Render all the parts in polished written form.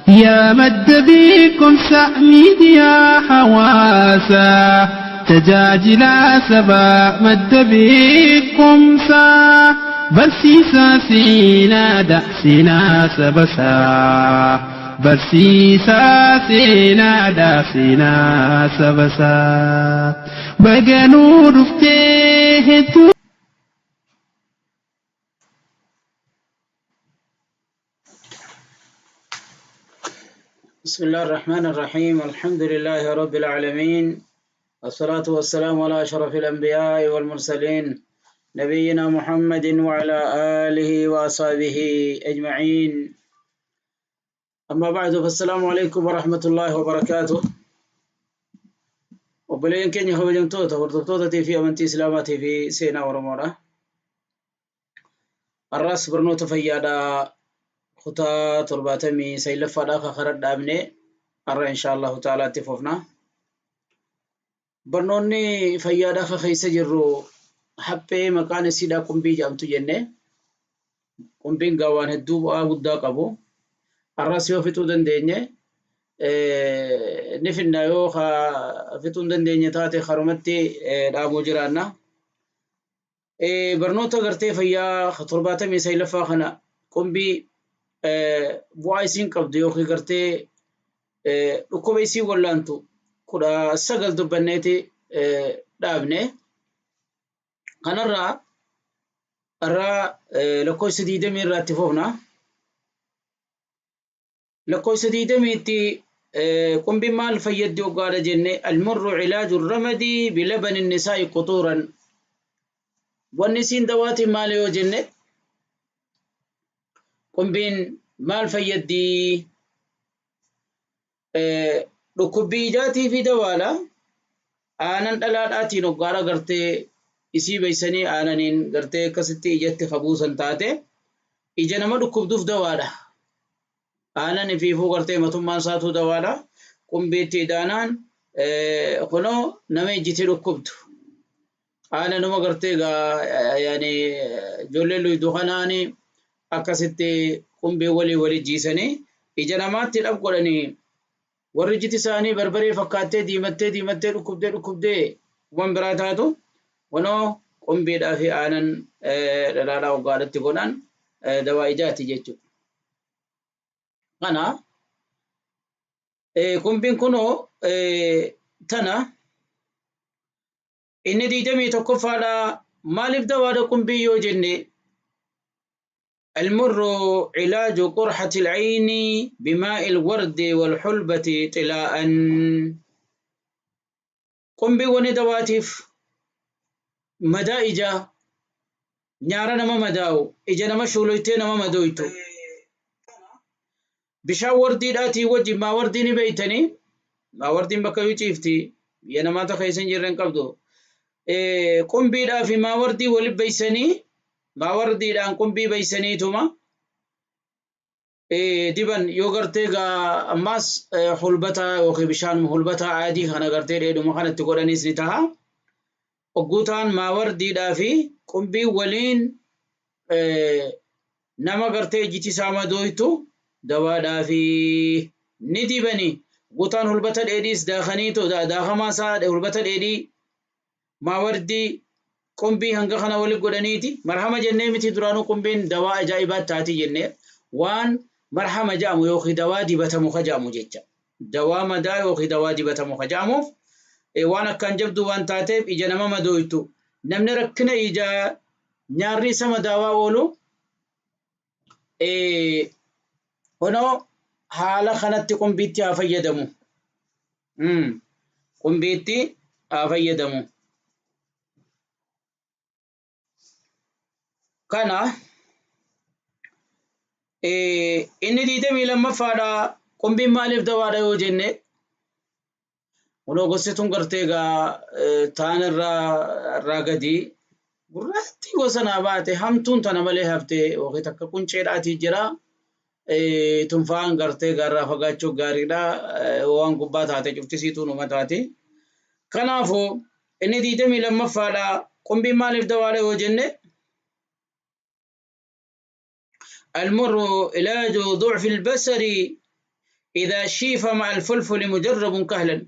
Yaa madda beekumsa miidiyaa hawaasaa tajaajilaa sabaa madda beekumsaa barsiisaa seenaadha seenaa sabasaa barsiisaa seenaadha seenaa sabasaa baga nuu dhuftee hedduu. بسم الله الرحمن الرحيم الحمد لله رب العالمين الصلاة والسلام على أشرف الأنبياء والمرسلين نبينا محمد وعلى آله وأصحابه أجمعين أما بعد فالسلام عليكم ورحمة الله وبركاته Obboleeyyan keenya kabajamtoota hordoftoota fi amantii Islaamaatii fi seenaa Oromoodha. Har'as barnoota fayyaadhaa kutaa 79ffaadhaa kan karaa dhaabne har'a insha Allahu ta'ala itti fufna. Barnoonni fayyaadhaa kan keessa jirru haphee maqaan isiidhaa qumbii jedhamtu jenne. Qumbiin gaa waan hedduu bu'aa guddaa qabu. Har'as yoo fixuu dandeenye ni finna yoo fixuu hin dandeenye taate karumatti dhaabuu jiraanna. Barnoota gartee fayyaa 79ffaa kana qumbii bu'aa isiin qabdu yookiin gartee dhukkuba isiin wallaantu 19 dubbanneeti dhaabne. Kanarraa irraa lakkoofsa 20 irraa itti fufna. Lakkoofsa 20tti qumbiin maal fayyaddi hoggaadha jenne almurru cilaaju ramadi bilabani nisaa'i quxuuran. Wanni isiin dawaatiin maali yoo jenne qumbiin maal fayyaddi? Dhukkubbii ijaatii fi dawaadha. Aanan dhalaadhaatiin hoggaadha gartee isii beeysanii aananiin gartee akkasitti ijatti kabuusan taate ija nama dhukkubduuf dawaadha. Aanan ifiifuu gartee matummaan isaatuu dawaadha. Qumbiitti idaanaan kunoo nama ijjiti dhukkubdu. Aananuma gartee gaa yaani ijoolleen luydu kanaani akkasitti qumbii walii wali jiisanii ija namaatti dhab godhanii warri ijjiti isaanii barbaree fakkaattee diimattee diimattee dhukkubdee dhukkubdee waan biraa taatu kunoo qumbiidhaa fi aanan dhalaadhaa hoggaadhatti godhan dawaa ijaati jechuudha. Kana qumbiin kunoo tana Inni 21ffaadha maaliif dawaadha qumbii yoo jenne المر علاج قرحة العين بماء الورد والحلبة طلاء قنبي وني دواتيف madaa ijaa nyaara nama madaa'u ija nama shuuloytee nama madooytu Bishaan wardiidhaatii wajjin maa wardii ni beeytanii? Maa wardiin bakka iyyuu ciifti. Biyya namaa ta keessa hin jirre hin qabdu. Qumbiidhaa fi maa wardii wali beeysanii maa wardiidhaan qumbii beeysaniituma diban yoo gartee gaa ammaas hulbataa yookiin bishaan hulbataa aadii kana gartee dheedhuma kanatti godhaniis ni taha. Ogguu ta'an maawardiidhaa fi qumbiin waliin nama gartee ijjiti isaa madooytu dawaadhaafi ni dibani. Guutaan hulbata dheedhiis daakaniitu daakamaa isaa hulbata dheedhii maawardii qumbii hanga kana wali godhaniiti marhama jennee miti duraanuu qumbiin dawaa ajaa'ibaa taati jennee waan marhama jedhamu yookiin dawaa dibatamu ka jedhamu jecha. Dawaa madaa yookiin dawaa dibatamu ka jedhamuuf waan akkaan jabduu waan taateef ija nama madooytu. Namni rakkina ijaa nyaarri isa madaawaa oolu kunoo haala kanatti qumbiitti haa fayyadamu. Qumbiitti haa fayyadamu. Kana inni 22ffaadha qumbiin maaliif dawaadha yoo jenne kunoo gosti tun gartee egaa taan irraa irraa gadi gurraattii gosa naa baate hamtuun tana malee hafte yookiin takka qunceedhaatii jira tunfaan gartee gaarraa fagaachuu gaariidha waan gubbaa taate cuftisiituu numa taati kanaafuu Inni 22ffaadha. Qumbiin maaliif dawaadha yoo jenne المر علاج ضعف البصر إذا شيف مع الفلفل مجرب كهلا.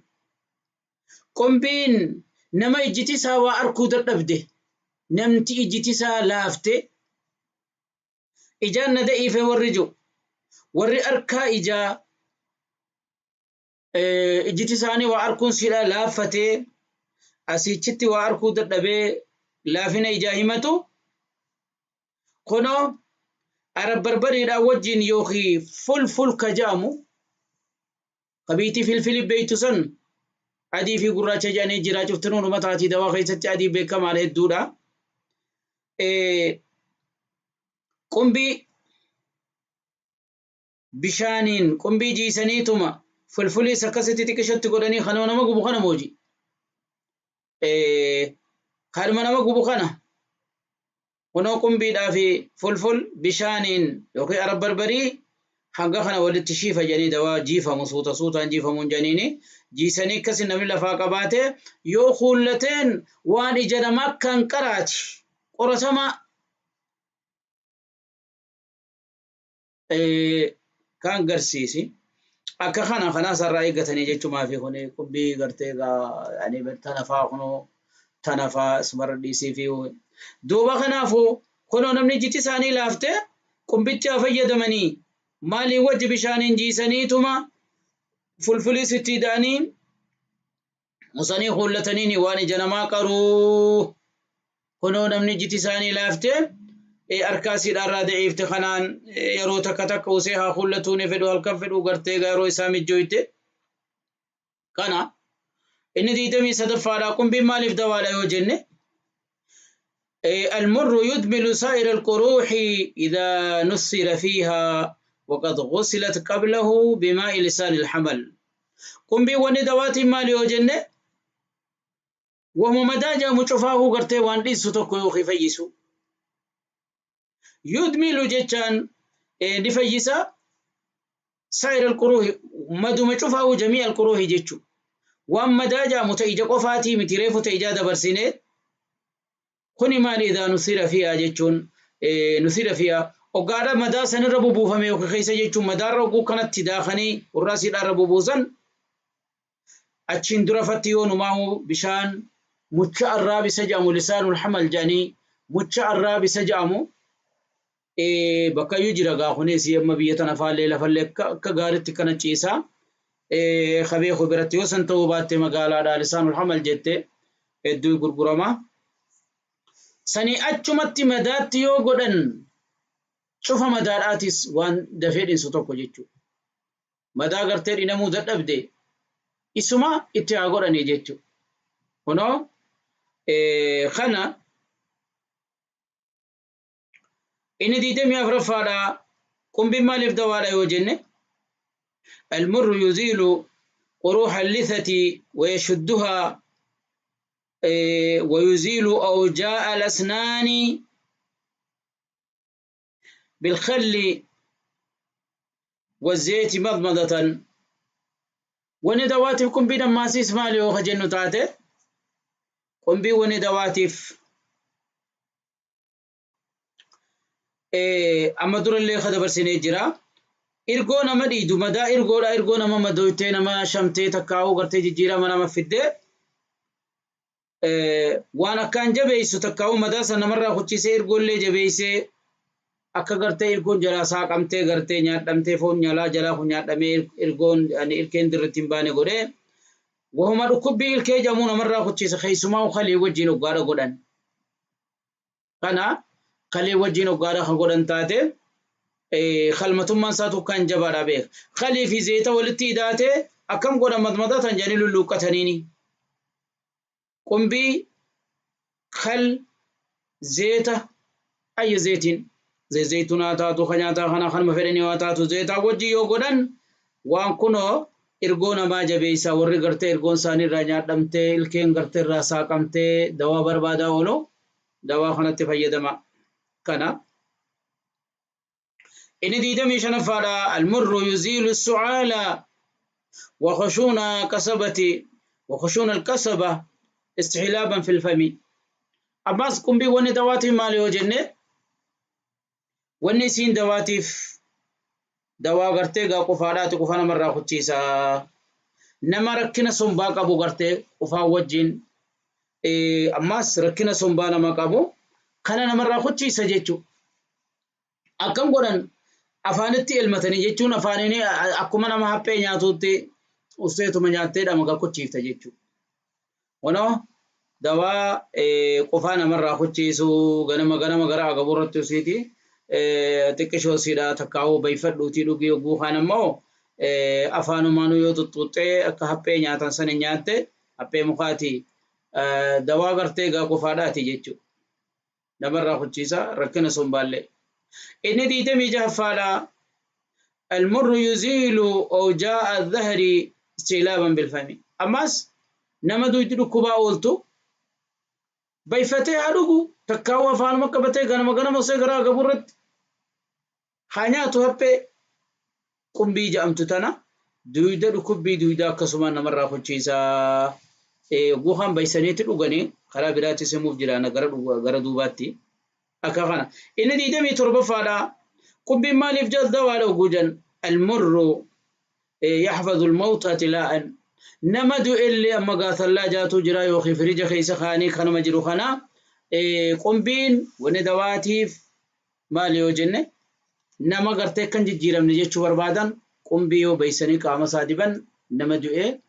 Qumbiin nama ijjiti isaa waa arkuu dadhabde, namti ijjiti isaa laafte, ijaan na da'iife warri jiru, warri arkaa ijaa ijjiti isaanii waa arkuun siidha laaffatee asiichitti waa arkuu dadhabee laafina ijaa himatu, kunoo arab barbariidhaan wajjin yookiin fulful ka jedhamu qabiitii filfili beeytu san adii fi gurraacha jedhanii jira cuftinuun umataatii dawaa keessatti adii beekamaan hedduudha. Qumbii bishaaniin qumbii jiisaniituma fulfuliis akkasitti xiqqishatti godhanii kanuma nama gubu kana mooji. Kanuma nama gubu kana kunoo qumbiidhaa fi fulful bishaaniin yookiin arab barbarii hanga kana walitti shiifa jedhanii dawaa jiifamu suuta suutaan jiifamuun jedhaniini jiisanii akkasi namni lafaa qabaate yoo kuullateen waan ija namaa kan qaraati qoratamaa kan garsiisi. Akka kana kanaas irraa eeggatanii jechumaa fi kuni qumbii gartee egaa tanafaa kunoo tanafaa sumarra dhiisii fi duuba kanaafuu kunoo namni ijji isaanii laaftee qumbicha fayyadamanii maaliin wajji bishaaniin jiisaniituma fulfulis itti hidhanii musanii huullataniini waan ija namaa qaruu kunoo namni ijji isaanii laaftee harkaa siidhaarraa da'iifte kanaan yeroo takka takka usee haa huullatuuni fedhu halkan fedhu gartee yeroo isaa mijjooyte kana inni 23ffaadha. Qumbiin maaliif dawaadha yoo jenne المر يدمل سائر القروح إذا نسر فيها وقد غسلت قبله بماء لسان الحمل. قم بي وني دواتي مالي وجنة وهم مداجا مشفاه قرتي وان ديسو توكو يوخي فيسو يدمل جتان نفيسا سائر القروح مدو مشفاه جميع القروح جتشو وان مداجا متأيجا قفاتي متريفو تيجا برسينيت kuni maali idaa nusira fiihaa jechuun nusira fiihaa oggaadha madaa sanirra bubuufame yookiin keessa jechuun madaarra oguu kanatti daakanii hurraasiidhaarra bubuusan achiin dura fatti yoo numaahu bishaan mucha arraabisa jedhamu lisaanul hamal jedhanii mucha arraabisa jedhamu bakkayyuu jira gaa kunis amma biyya tana faallee lafallee akka gaariitti kana ciisaa kabeeku biratti yoo san ta'uu baatte magaalaadhaa lisaanul hamal jette hedduu gurgurama. Sanii achumatti madaatti yoo godhan cufa madaadhaatis waan dafee dhinsu tokko jechuudha. Madaa gartee dhinamuu dadhabde isuma itti haa godhanii jechuudha. Kunoo kana inni 24ffaadha. Qumbiin maaliif dawaadha yoo jenne المر يزيل قروح اللثة ويشدها ويزيل أوجاء الأسنان بالخل والزيت مضمضة. وندواتف قم بنا ما سيس مالي وخجنو تاتي قم بي وندواتف أما در اللي خدبر سيني جرا إرغو نما ديدو مدا إرغو لا إرغو نما مدويتي نما شمتي تكاو غرتي جيرا منا مفدي waan akkaan jabeessu takkaa'u madaa sana namarraa kuchisee ergoollee jabeessee akka gartee ergoon jalaa saaqamtee gartee nyaadhamtee foon nyalaa jalaa kun nyaadhamee ergoon ilkeen dirritti hin baane godhee wahuma dhukkubbii ilkee jedhamu namarraa kuchisa keessumaa kalee wajjin hoggaadha godhan. Kana kalee wajjin hoggaadha kan godhan taate kalmatummaan isaa tokkaan jabaadha beeka. Kalee fi zeeta walitti hidhaatee akkam godhan madmadaa tan jedhanii lulluuqqataniini. Qumbii kal zeeta ayya zeetiin zayituunaa taatu kan nyaataa kana kanuma fedhanii waa taatu zeetaa wajjin yoo godhan waan kunoo ergoo namaa jabeessa warri gartee ergoon isaanii irraa nyaadhamtee ilkeen gartee irraa saaqamtee dawaa barbaadaa oolu dawaa kanatti fayyadama. Kana inni 25ffaadha. Almurru yuziilu sucaala وخشون قصبة وخشون القصبة استحلابا في الفم. أباس قم بي وني دواتي مالي وجنة وني سين دواتيف Dawaa gartee gaa qufaadhaati, qufa namarraa kuchiisaa. Nama rakkina sombaa qabu gartee qufaa wajjin ammaas rakkina sombaa nama qabu kana namarraa kuchiisa jechuudha. Akkam godhan? Afaanitti elmatanii jechuun afaaniin akkuma nama haphee nyaatuutti usteetuma nyaattee dhama gakkuchiifta jechuudha. Kunoo dawaa qufaa namarraa kuchiisu ganama ganama gara agabuu irratti usiiti xiqqishoo siidhaa takkaa'uu bayfadhuutii dhugii. Yogguu kaan ammoo afaanumaanuu yoo xuxxuuxxee akka haphee nyaatan sana nyaatte, haphee mukaati, dawaa gartee gaa qufaadhaati jechuudha. Namarraa kuchiisa rakkina sombaallee. Inni 26ffaadha. Almurru yuziilu awjaa'a dhahri istilaaban bilfami. Ammas nama duydi dhukkubaa ooltu bayfatee haa dhugu, takkaa'uu afaanuma qabatee ganama ganama osoo garaa gabu irratti haa nyaatu haphee qumbii jedhamtu tana, duyda dhukkubbii duyda akkasumaan namarraa kuchiisaa. Guuhaan baysaniitti dhuganii karaa biraattis himuuf jiraana gara duubaatti. Akka kana. Inni 27ffaadha. Qumbiin maaliif jal dawaadha oguu jan? Almurru yaxfadhu almawta tilaa'an. Nama du'ellee amma gaa thallaajaatu jira yookiin firija keessa kaanii kanuma jiru kana, qumbiin wanni dawaatiif maali yoo jenne, nama gartee kan jijjiiramne jechuu barbaadan, qumbii yoo baysanii qaama isaa diban, nama du'e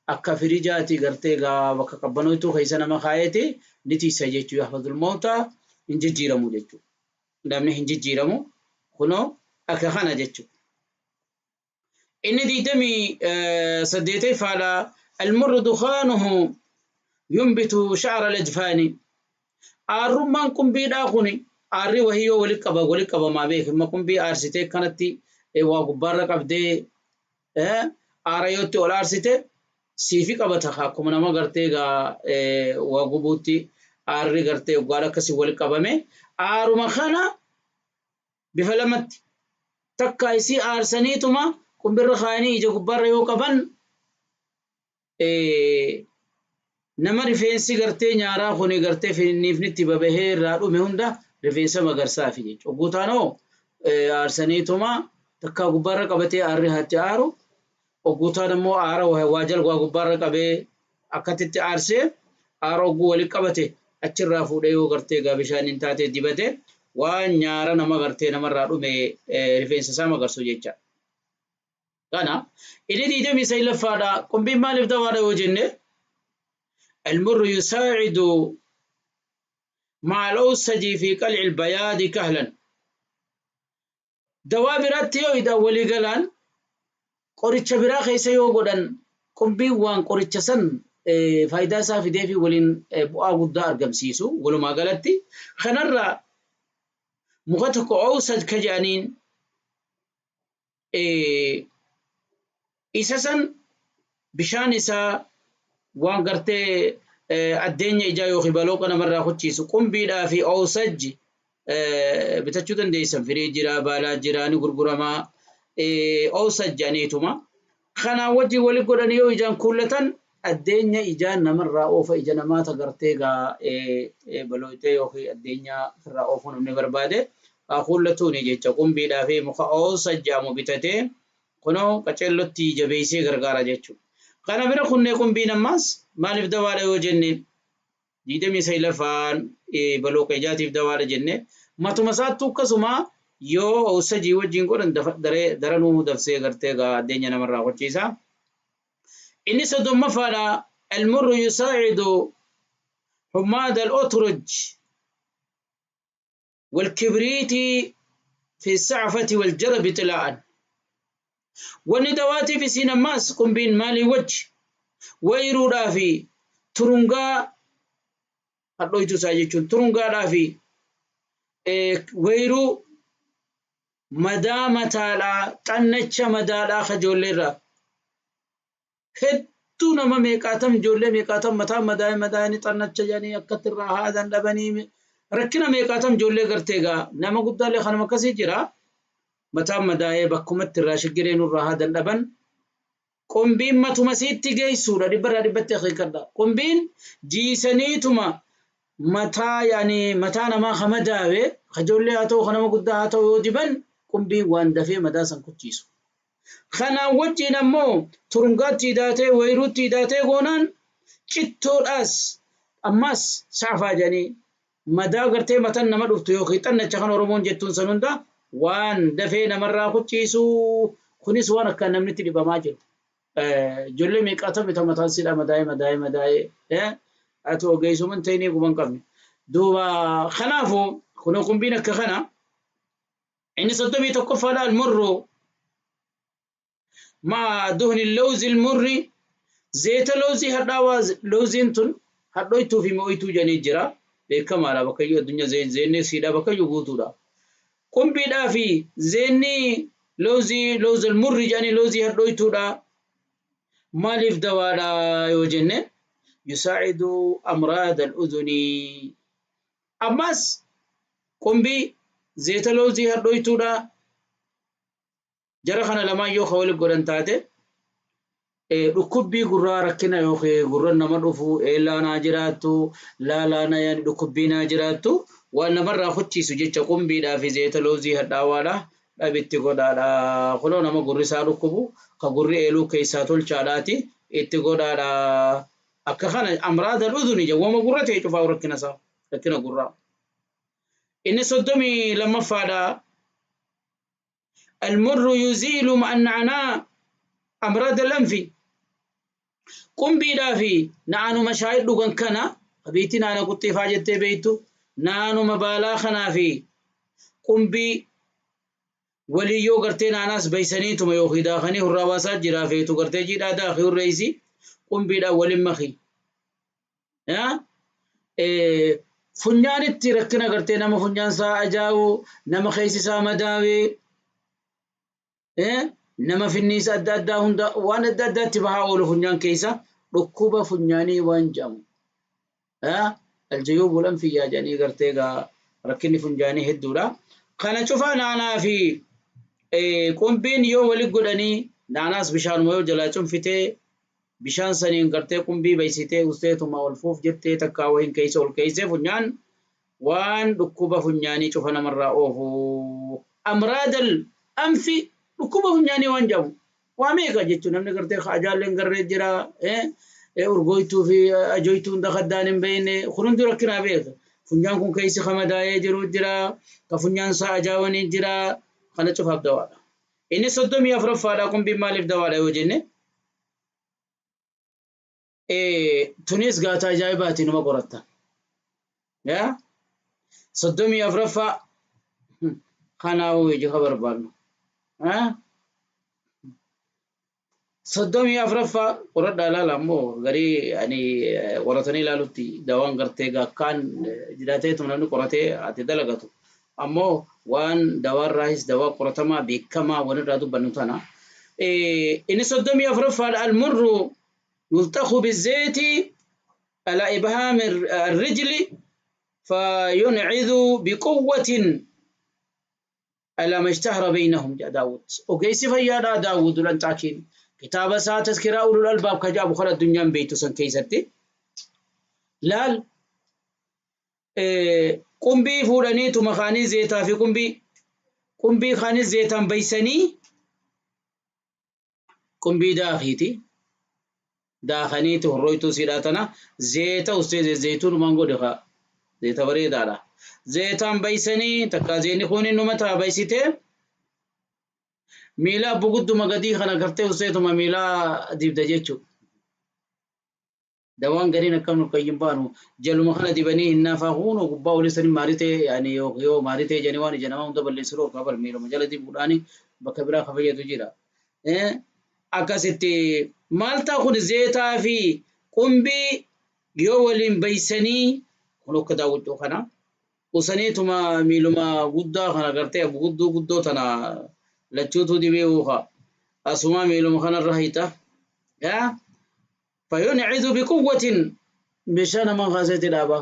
akka firijaati gartee gaa bakka qabbanootuu keessa nama kaayeeti ni tiisa jechuu. Yaxfadul mawta, hin jijjiiramu jechuu, namni hin jijjiiramu, kunoo akka kana jechuu. Inni 28ffaadha. Almurru dukaanuhu yunbitu sha'ra al-ajfaani. Aarrummaan qumbiidhaa kun aarri wahii yoo wali qaba wali qabamaa beek, imma qumbii aarsitee kanatti waa gubbaarra qabdee aara yootti ol aarsite siifi qabata, akkuma nama gartee gaa waa gubuutti aarri gartee waggaan akkasii wali qabame. Aaruma kana bifa lamatti takka isii aarsaniituma qumbirra kaayanii ija gubbaarra yoo qaban, nama rifeensi gartee nyaaraa kuni gartee finniifnitti babahee irraa dhume hunda rifeensa magarsaafi jechuudha. Ogguu taanoo aarsaniituma takka gubbaarra qabatee aarri haatti aaru, ogguu taan immoo aara waa jal waa gubbaarra qabee akkatitti aarsee aara ogguu walitti qabate achirraa fuudhee yoo gartee gaa bishaan hin taatee dibate, waan nyaara nama gartee namarraa dhume rifeensa isaa magarsu jecha. Kana inni 29ffaadha. Qumbiin maaliif dawaadha yoo jenne, المر يساعد مع الأوسج في قلع البياض كهلا. Dawaa biraatti yoo hidhan walii galaan, qoricha biraa keessa yoo godhan, qumbiin waan qoricha san faayidaa isaa fidee fi waliin bu'aa guddaa argamsiisu. Walumaa galatti kanarraa muka tokko awsaj ka jedhaniin isa san bishaan isaa waan gartee addeenya ijaa yookiin balooqa namarraa kuchiisu, qumbiidhaa fi awsajji bitachuu dandeessan, firii jira, baalaa jira, ni gurguramaa, awsaj jedhaniituma kanaan wajjin wali godhanii yoo ijaan kuullatan addeenya ijaan namarraa oofa. Ija namaata gartee gaa balooytee yookiin addeenya irraa oofuu namni barbaade haa kuullatuuni jecha. Qumbiidhaa fi muka awsaj jedhamu bitatee kunoo qaceellotti jabeessee gargaara jechuudha. Kana bira kunnee qumbiin ammaas maaliif dawaadha yoo jenne, 29ffaan balooqa ijaatiif dawaadha jenne, matuma isaattuu akkasuma yoo awsajii wajjin godhan daranuu dabsee gartee gaa addeenya namarraa qochiisa. Inni 30ffaadha. المر يساعد حماد الأترج والكبريت في السعفة والجرب طلاء. Wanni dawaatiif isiin ammaas qumbiin maalii wajji? Wayruudhaa fi turungaa hadhooytu isaa jechuun, turungaadhaa fi wayruu madaa mataadhaa, xannacha madaadhaa ka ijoolleerraa hedduu nama meeqaatam, ijoollee meeqaatam mataa madaa'e madaa'anii xannacha jedhanii akkatti irraa haadan dhabanii, rakkina meeqaatam ijoollee gartee gaa nama guddaallee kanuma akkasii jira, mataan madaa'ee bakkumatti irraa shiggiree nurraa haadan dhaban. Qumbiin matuma siitti geessuudha, dhibbarraa dhibbatti akeekkadha. Qumbiin jiisaniituma mataa, yaani mataa namaa ka madaawe, ka ijoollee haa ta'u, ka nama guddaa haa ta'u, yoo diban Qumbiin waan dafee madaa san kuchiisu. Kanaan wajjin ammoo turungaatti hidaatee wayruutti hidaatee goonaan cittoodhaas ammas saafaa jedhanii madaa gartee matan nama dhuftu yookiin xannacha kan Oromoon jettuun san hunda waan dafee namarraa kuchiisu kunis waan akkaan namni itti dhibamaa jiru. Ijoollee meeqaata bita mataan sidha madaa'ee madaa'ee madaa'ee ati ogeessuman ta'inii guban qabne. Duuba kanaafuu kun qumbiin akka kana inni 31ffaadha almurru مع دهن اللوز المر زيت لوزي هداوا لوزين تون hadhoytuu fi mo'ituu jedhanii jira. Beekamaadha bakkayyuu addunyaa zeenni siidha bakkayyuu guutuudha. Qumbiidhaa fi zeenni loozii loozal murri jedhanii loozii hadhoytuudha. Maaliif dawaadha yoo jenne yusaacidu amraada al-udhunii. Ammas qumbii zeeta loozii hadhoytuudha. Jara kana lamaan yoo walitti godhan taate dhukkubbii gurraa rakkina yookiin gurra nama dhufu eelaa naa jiraattu laalaa na yaani dhukkubbii naa jiraattu waan namarraa hucciisu jecha qumbiidhaa fi zeeta loozii hadhaawaadha dhabitti godhaadha. Kunoo nama gurri isaa dhukkubu ka gurri eeluu keessaa tolchaadhaati itti godhaadha. Akka kana amraada udhuni jawwama gurra ta'e cufaa rakkina isaa rakkina gurraa. Inni 32ffaadha. المر يزيل مع النعناع أمراض الأنف. قنبي في نعنو مشاهد لغن كنا بيتي نانا قطي فاجت بيتو نانو مبالا خنا في قنبي وليو قرتي ناناس بيسني تما يوخي داخني هراواسات جرا فيتو قرتي جيدا داخي الرئيسي قنبي دا ولمخي ها إيه funyaanitti rakkina gartee nama funyaan isaa ajaa'u nama keessi isaa madaawee nama finniisa adda addaa hunda waan adda addaatti bahaa oolu funyaan keessa dhukkuba funyaanii waan jedhamu. Aljayuubul anfiyyaa jedhanii gartee gaa rakkinni funyaanii hedduudha. Kana cufa naanaa fi qumbiin yoo walitti godhanii naanaas bishaanuma yoo jalaa cunfitee bishaan saniin gartee qumbii baysitee usteetuma ol fuuf jettee takkaa wayin keessa ol keessee funyaan waan dhukkuba funyaanii cufa namarraa oofu. Amraadal anfi dhukkuba funyaanii waan jedhamu waa meeqa jechuun namni gartee ajaalleen garree jira urgooytuu fi ajooytuu hunda kaddaan hin beekne kun hundi rakkinaa beeka. Funyaan kun keessi kamadaa'ee jiru jira ka funyaan isaa ajaa'anii jira kana cufaaf dawaadha. Inni 34ffaadha qumbiin maaliif dawaadha yoo jenne tunis gaata ajaa'ibaati numa qoratta. 34ffaa kanaafuu ija barbaadnu. 34ffaa qoradhaa ilaala ammoo garii ani qoratanii ilaalutti dawaan gartee akkaan jiraateetu namni qoratee ati dalagatu. Ammoo waan dawaarraayis dawaa qoratamaa beekamaa walirraa dubbannu tana. Inni 34ffaadha almurru يلتخ بالزيت على إبهام الرجل فينعذ بقوة على ما اشتهر بينهم. جاء داود وكيس فيانا داود لن تاكين كتاب ساعة تذكرة أولو الألباب كجاب خلا الدنيا بيتو سن كيستي لال قنبي فولاني تمخاني زيتا في قنبي قنبي خاني زيتا بيسني قنبي داخيتي داخني تهرويتو سيراتنا زيتا أستاذ زيتون مانغو دخا زيتا بريدالا زيتان بيسني تكازيني خوني نمتا بيسيتي ميلا بقدو مغدي خنا كرتي أستاذ ما ميلا ديب دجيتشو دوان غرين كم قيم بانو جلو مخنا ديبني إن فاخون وقبا ولسني ماريته يعني يو ماريته جنواني جنوان دبل لسرو قبل ميلو مجال دي بوداني بكبرا خفية تجيرا akkasitti maal ta'a kun zeetaa fi qumbii yoo waliin baysanii kun akka daawwachuu kana usaniituma miiluma guddaa kana gartee guddoo guddoo tana lachuutu dibee uuka asuma miiluma kanarra hiita yaa fayun'idu biquwwatin meeshaa nama kaaseeti dhaaba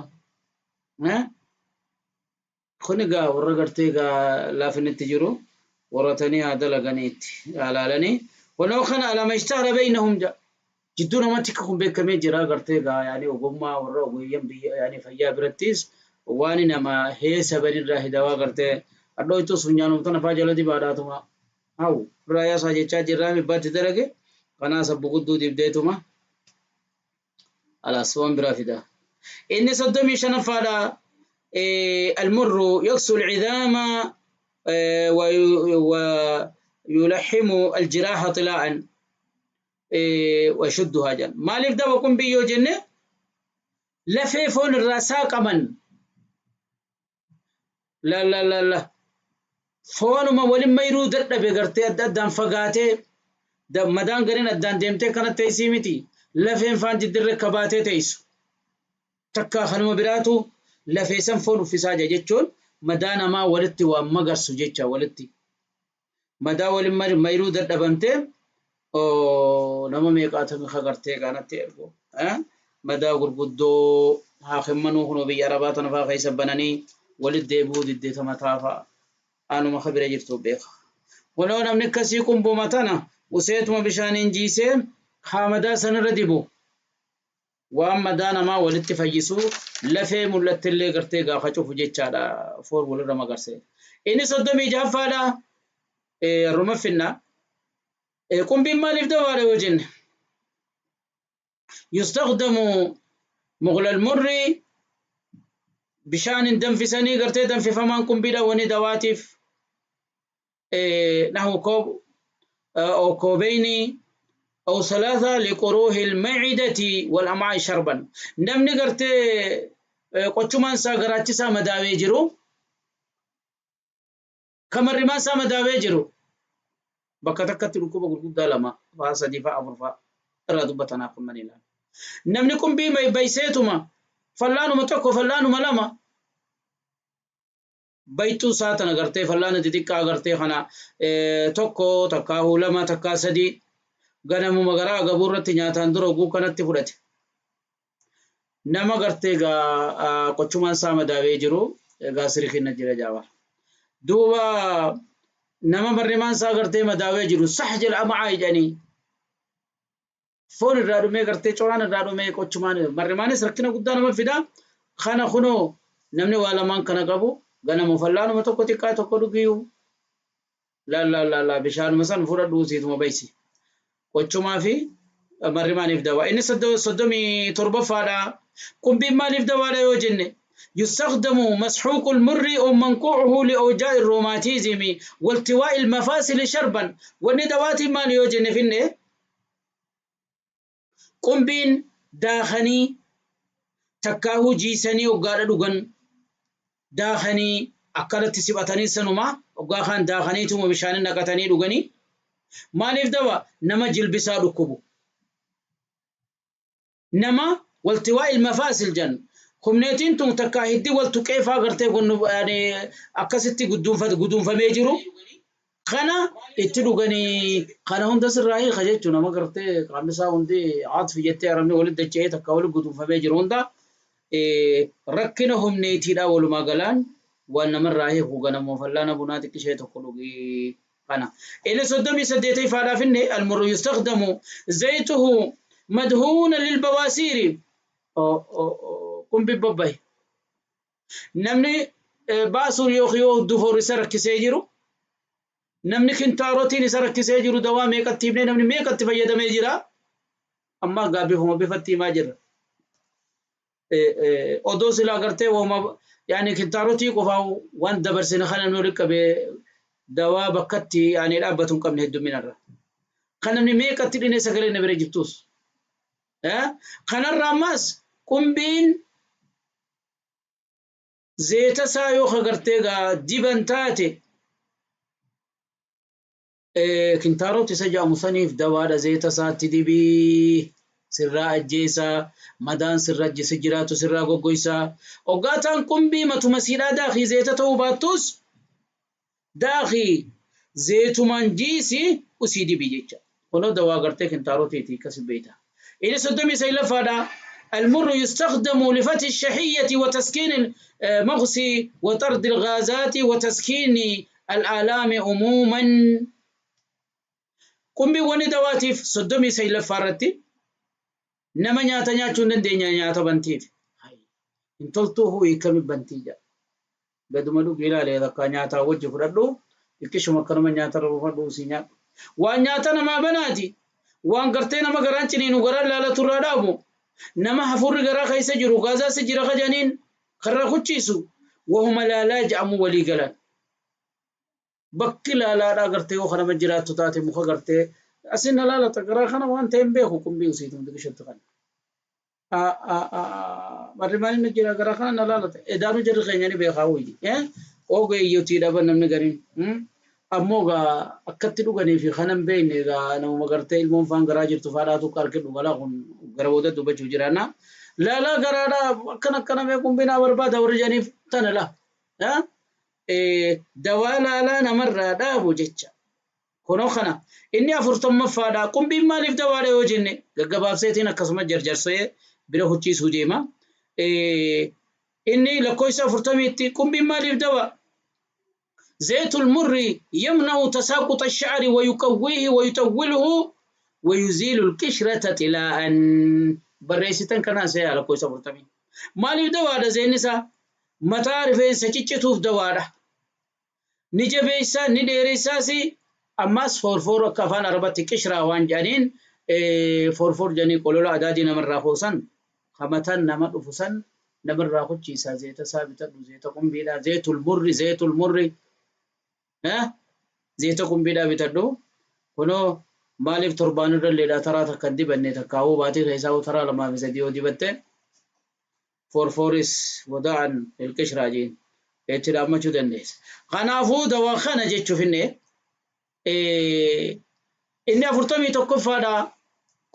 kun egaa warra gartee egaa laafinitti jiru warratanii haa dalaganiitti haa ولو كان على ما اشتهر بينهم جاء جدونا ما تكون بكمية جرا قرتي يعني وقوما ورا ويم بي يعني فيا برتيس واننا ما هي سبب الراه دوا قرتي Hadhooytus funyaanum tana faa jala dibaadhaatuma haw irraa yaasaa jechaa jirraa mibbaatti dalage kanaa sabbu gudduu dibdeetuma alaas waan biraa fida. Inni 35ffaadha. المر يكسو العظام ويلحم الجراح طلاء ويشدها جن. Maaliif dawa qumbii yoo jenne, lafee foon irraa saaqaman, la la la la, foonuma walin mayruu dadhabe gartee adda addaan fagaatee madaan gariin addaan deemtee kana teessii miti, lafeen faan jiddirre kabaatee teessu takkaa kanuma biraatu lafee san foon uffisaa jira jechuun madaa namaa walitti waan magarsu jecha, walitti madaa walin mayruu dadhabamtee nama meeqaatami kagartee kanatti ergu madaa gurguddoo haakimmanuu kunoo biyya arabaa tana faa keessa bananii walit deebi'uu diddeeta mataa fa'a anuma kabira jirtu beeka. Kunoo namni akkasii qumbuma tana useetuma bishaaniin jiisee haa madaa sanirra dibu, waan madaa namaa walitti fayyisuu lafee mul'attillee gartee gaafa cufu jechaadha, foon walirra magarsee. Inni 36ffaadha. Ruma finna. Qumbiin maaliif dawaadha yoo jenne, يستخدم مغلى المر, bishaan danfisanii gartee danfifamaan qumbiidha wani dawaatiif نحو كوب أو كوبين أو ثلاثة لقروح المعدة والأمعاء شربا. Namni gartee qochumaan isaa garaachisaa madaawee jiru, kamarrimaan isaa madaawee jiru, bakka takkatti dhukkuba gurguddaa lama faa sadii faa afur faa irraa dubbatanaaf kun ilaala. Namni qumbii bayseetuma fallaanuma tokko, fallaanuma lama bayxuu isaa tana gartee fallaana xixiqqaa gartee kana tokko takkaa lama takkaa sadii ganamuma garaa agabuu irratti nyaataan dura oguu kanatti fudhate. Nama gartee gaa qochumaan isaa madaawee jiru gaasirii kenna jira jaawar. Duuba nama barreemaan isaa gartee madaawee jiru sax jedha ama'aa jedhanii foon irraa dhumee gartee coraan irraa dhumee qochumaan barreemaanis rakkina guddaa nama fida. Kana kunoo namni waa lamaan kana qabu ganama fallaanuma tokko xiqqaa tokko dhugiyu, la la la la, bishaanuma san fudhadhu siituma baysi. Qochumaa fi marrimaaniif dawaa. Inni 37ffaadha. Qumbiin maaliif dawaadha yoo jenne, يستخدم مسحوق المر أو منقوعه لأوجاع الروماتيزم والتواء المفاصل شربا. Wanni dawaatii maal yoo jenne finne, qumbiin daakanii takkaahuu jiisanii hoggaadha dhugan, daakanii akkanatti sibatanii sanuma hoggaa kaan daakaniituma bishaanin naqatanii dhuganii maaliif dawa? Nama jilbisaa dhukkubu, nama والتواء المفاصل jan humneetiin tun takkaa hiddi wal tuqeefaa gartee akkasitti guduunfamee jiru kana itti dhuganii kana hunda sirraa hiika jechuun nama gartee qaamni isaa hundi aatfi jettee arabni walitti dacha'ee takka walitti guduunfamee jiru hunda rakkina humneetiidha. Walumaa galaan waan namarraa hiiku ganamoo fallaana bunaa xiqqishee tokko dhugii kana. Inni 38ffaadhaaf inni المر يستخدم زيته مدهونا للبواسير. Qumbi babbahi namni baasuun yookiin yoo dufoor isa rakkisee jiru, namni kintaarotiin isa rakkisee jiru, dawaa meeqatti himnee namni meeqatti fayyadamee jira, amma gaa bifuma bifatti himaa jirra. Odoo silaa gartee wooma yaani kintaarotii qofaa waan dabarsine kana namni walitti qabee dawaa bakkatti yaani dhaabbatu hin qabne hedduminarra. Kan namni meeqatti dhinee sagalee na bira jirtus. Kanarra ammas qumbiin zeeta isaa yoo agartee gaa diban taate kintaarot isa jedhamu saniif dawaadha. Zeeta isaatti dibii sirraa ajjeesaa, madaan sirra si jiraatu sirraa goggoysaa. Hoggaataan qumbii matuma siidhaa daakii, zeeta ta'uu baattus daakii zeetumaan jiisi usii dibii jecha. Kunoo dawaa gartee kintaarotiiti akkas beeyta. Inni 39ffaadha. المر يستخدم لفتح الشهية وتسكين المغص وطرد الغازات وتسكين الآلام عموما. Qumbii wanni dawaatiif 39ffaarratti nama nyaata nyaachuu hin dandeenye, nyaata bantiif hin toltuu, hiikami bantii jedha. Gaduma dhugi ilaalee takka nyaataa wajji fudhadhu. Xiqqishuma akkanuma nyaata irra buufadhu usii nyaadhu. Waan nyaata namaa banaati. Waan gartee nama garaan ciniinu garaan laalatu irraa dhaabu. Nama hafuurri garaa keessa jiru gaazaasi jira kajaniin karraa kuchiisu. Wahuma laalaa jedhamu walii galan. Bakki laalaadhaa gartee yoo kanama jiraattu taate muka gartee asin na laalata garaa kana waan ta'e hin beeku qumbii usiitum xiqishatti kana. Marri maaliin na jira garaa kana na laalata. Edaanuu jarri keenya ni beekaa wayyi. Ogeeyyotii dhaban namni gariin. Ammoo gaa akkatti dhuganii fi kana hin beekne gaa namuma gartee ilmoon faan garaa jirtu faadhaatu akka harki dhugalaa kun gara booda dubbachuu jiraanna. Laalaa garaadhaa akkana akkana mee qumbii naa barbaada warri jedhaniif tana laa. Dawaa laalaa namarraa dhaabu jecha. Kunoo kana inni afurtammaffaadha. Qumbiin maaliif dawaadha yoo jenne gaggabaabseetiin akkasuma jarjarsee bira hucciisuu deema. Inni lakkoofsa afurtamiitti qumbiin maaliif dawa? Zeetul murri yamna'u tasaaquxa sha'ari wa yuqawwiihi wa yutawwiluhu wa yuziilu alqishrata xilaa'an. Barreessitan kanaa seeyaa lakkoofsa afurtamii. Maaliif dawaadha zeenni isaa? Mataa rifeensa ciccituuf dawaadha. Ni jabeessa, ni dheeressaas ammas foorfoor akka afaan Arabatti qishraa waan jedhaniin foorfoor jedhanii qolola adaadii namarraa hoosan ka mataan nama dhufu san namarraa kuchiisa zeeta isaa bitadhu zeeta qumbiidhaa zeetul murri zeetul murri zeeta qumbiidhaa bitadhu kunoo maaliif torbaan irralleedhaa taraa takka hin dibanne takkaawuu baatii keessaawuu taraa lamaa fi sadii yoo dibatte forfooris wada'an lilqishraa jeen itti dhaammachuu dandeessa. Kanaafuu dawaa kana jechuuf inni inni afurtamii tokkoffaadha.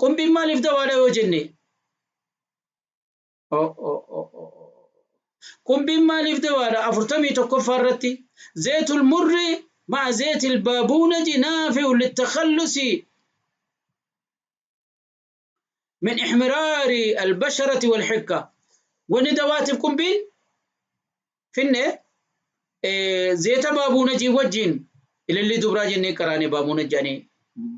Qumbiin maaliif dawaadha yoo jenne? Qumbiin maaliif dawaadha? Afurtamii tokkoffaa irratti zeetul murri ma'a zeetil baabuunaji naafi'u littakhallusi min ihmiraari albasharati walhikka. Wanni dawaatiif qumbiin finne zeeta baabuunajii wajjin ilillii dubraa jennee qaraanee baabuunaj jedhanii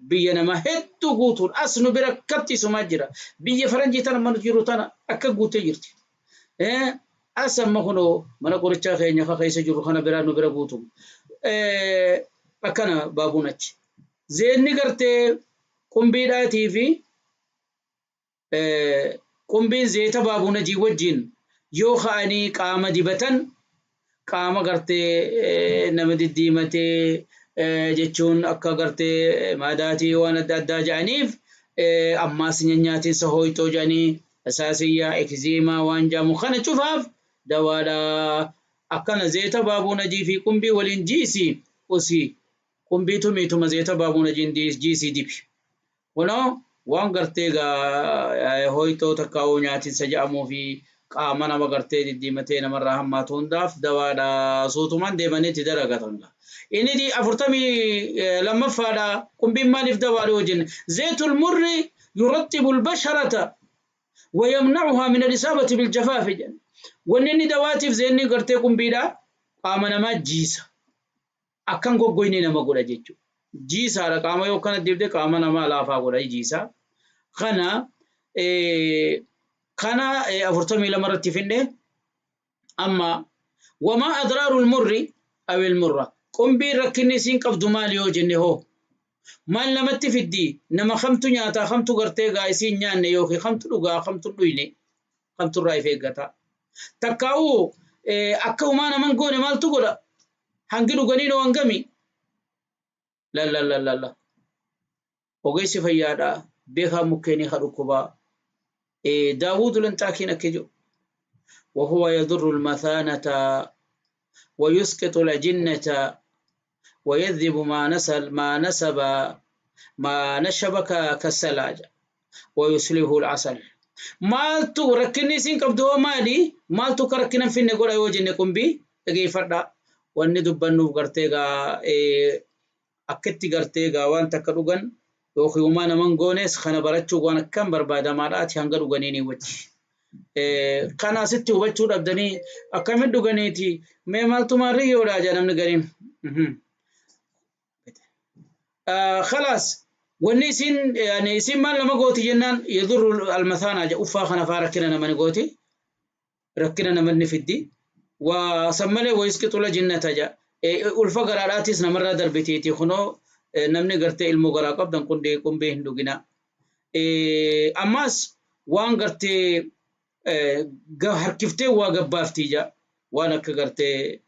biyya nama hedduu guutuun as nu bira akkatti isumaa jira. Biyya faranjii tana mana jiru tana akka guutee jirti. As amma kunoo mana qorichaa keenya ka keessa jiru kana biraa nu bira guutum. Akkana baabuunaj. Zeenni gartee qumbiidhaatii fi qumbiin zeeta baabunajii wajjin yoo ka'anii qaama dibatan qaama gartee nama diddiimatee jechuun akka gartee maadaatii waan adda addaa jedhaniif ammaas nyaatiinsa hooyxoo jedhanii asaasiyyaa ekziimaa waan jedhamu kana cufaaf dawaadha. Akkana zeeta baabunajii fi qumbii waliin jiisi usii Qumbii tumii tuma zeeta baabuuna jiisii dibi. Kunoo waan gartee gaa hooyxoo takkaa'uu nyaatinsa jedhamuu fi qaama nama gartee diddiimatee namarraa hammaatu hundaaf dawaadha. Suutumaan deemanii itti dalagatan gaa. Inni afurtamii lammaffaadha. Qumbiin maaliif dawaadha yoo jenne? Zeetul murri yurattibu albasharata wa yamna'uhaa min alisaabati biljafaafi jedhan. Wanni inni dawaatiif zeenni gartee qumbiidha qaama namaa jiisa. Akka hin goggoyne nama godha jechuudha. Jiisaadha qaama yoo akkana dibde qaama namaa laafaa godha jiisa. Kana kana 42 irratti finne amma wamaa adraarul murri awil murra qumbiin rakkinni isiin qabdu maali yoo jenne hoo maal namatti fiddi nama kamtu nyaataa kamtu gartee gaa isiin nyaanne yookiin kamtu dhugaa kamtu dhuyne kamtu irraa if eeggata takkaa'uu akka humaa naman goone maaltu godha Hangi dhuganii noo hangami? Lallallallalla. Ogeessi fayyaadha. Beekaa mukkeenii ka dhukkubaa. Daawuud Lanxaakiin akka jedhu. وهو يضر المثانة ويسقط الأجنة ويذهب ما نسل ما نسب ما نشب كالسلاج ويسلبه العسل maaltu rakkinni isiin qabdu hoo maali? Maaltu akka rakkina hin finne godha yoo jenne qumbii dhageeffadha. Wanni dubbannuuf gartee gaa akkitti gartee gaa waan takka dhugan yookiin uumaa naman goones kana barachuu waan akkam barbaadamaadha ati hanga dhuganiini wajji. Kana asitti hubachuu dhabdanii akkamitti dhuganiiti mee maaltu maarriyyoodha jedha namni gariin. Khalaas wanni isin yani isin maal nama gooti jennaan yadurru almathaanaa jedha uffaa kana faa rakkina nama ni gooti rakkina nama ni fiddi Waa san malee wayisqixu lajinnata ja. Ulfa garaadhaatis namarraa darbiteeti kunoo namni gartee ilmoo garaa qabdan qundee qumbee hin dhugina. Ammas waan gartee harkiftee waa gabbaaftii ja. Waan akka gartee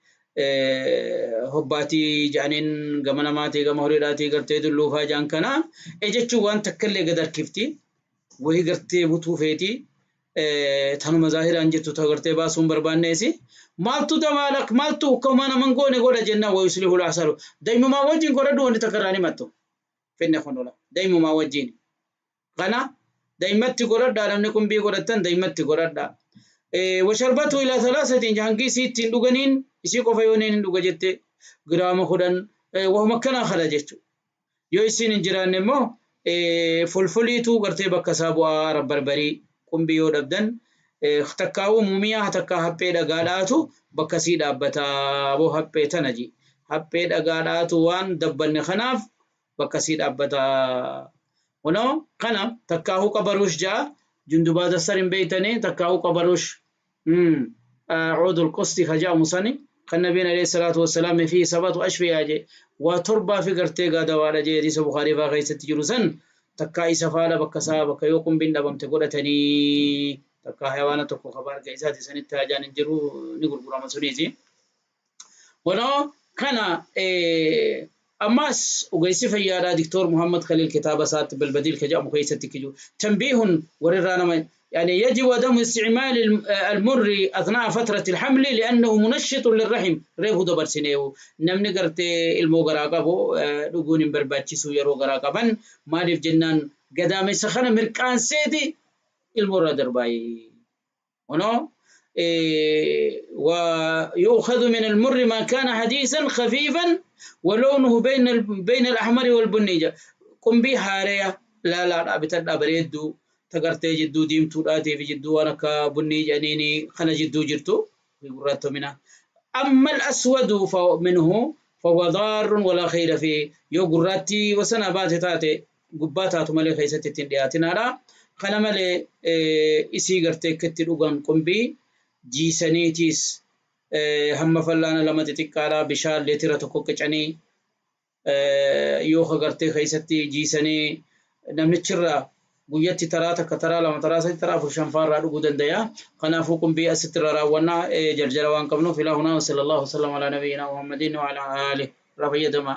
hobbaatii jedhaniin gama namaatii gama horiidhaatii gartee dulluufaa jedhan kana jechuun waan takkallee gad harkifti. Wayii gartee butuu feeti. Tanuma zaahiraan jirtu ta gartee baasuu hin barbaanneesi. Maaltu dabaalak maaltu ukkamaa naman goone godha jennaan wayuslihu laasalu. Daimumaa wajjin godhadhu wanti takka irraa himattu. Finne kunola. Daimumaa wajjin. Kana daimatti godhadhaa namni qumbii godhattan daimatti godhadhaa. Washarbatu ilaa thalaasatiin hangi isii ittiin dhuganiin isii qofa yoo hin dhuga jette giraama 10 wahuma akkanaa kana jechuudha. Yoo isiin hin jiraanne immoo fulfuliitu gartee bakka isaa bu'aa rabbarbarii qumbii yoo dhabdan takkaa'uu muumiyaa takkaa haphee dhagaadhaatu bakka isii dhaabbataa boo haphee tana ji. Haphee dhagaadhaatu waan dabbanne kanaaf bakka isii dhaabbataa. Kunoo kana takkaa'uu qabaruush ja'a jundubaa dassar hin beeytanii takkaa'uu qabaruush cuudul qusti ka ja'amu sani kan nabiin alayhi salaatu wassalaam fi sabatu ashfiyaa je waa torbaa fi gartee gaadawaadha jee hadiisa Bukaarii faa keessatti jiru san takkaa isa faadha bakka isaa bakka yoo qumbiin dhabamte godhatanii takkaa hayawaana tokko ka baarga isaati sanitti hajaan hin jiru ni gurgurama suniiti. Kunoo kana ammas ogeessi fayyaadhaa Diktoor Muhammad Khaliil kitaaba isaatti Balbadiil ka jedhamu keessatti kiju tanbiihun warrirraa nama يعني يجب عدم استعمال المر أثناء فترة الحمل لأنه منشط للرحم ريبو دبر سنيو نمني قرتي المو قراقبو دقون برباتشسو يرو قراقبا مالف جنان قدامي سخنة مركان سيدي المر درباي ونو ويؤخذ من المر ما كان حديثا خفيفا ولونه بين الأحمر والبني قم به هارية لا لا بتر أبريدو تقرتي جدو ديمتو راتي في جدو وانا كبني جنيني خنا جدو جرتو في منها. أما الأسود منه فهو ضار ولا خير فيه يو قراتي وسنة باتي تاتي قباتات مالي خيستي تندياتنا لا خنا مالي إسي قرتي كتر أغان قنبي جيسانيتيس هم فلانا لما تتكارا بشار لترة كوكچاني يوخ قرتي خيستي جيساني نمنچرا guyyatti taraa takka taraa lama taraa sadi taraa afur shan faarraa dhuguu danda'a. Kanaafuu qumbii asitti irra raawwannaa jarjara waan qabnuuf ilaa hunaa wa sallallahu wasallam alaa nabiyyinaa Muhammadin wa alaa aalihi irraa fayyadamaa.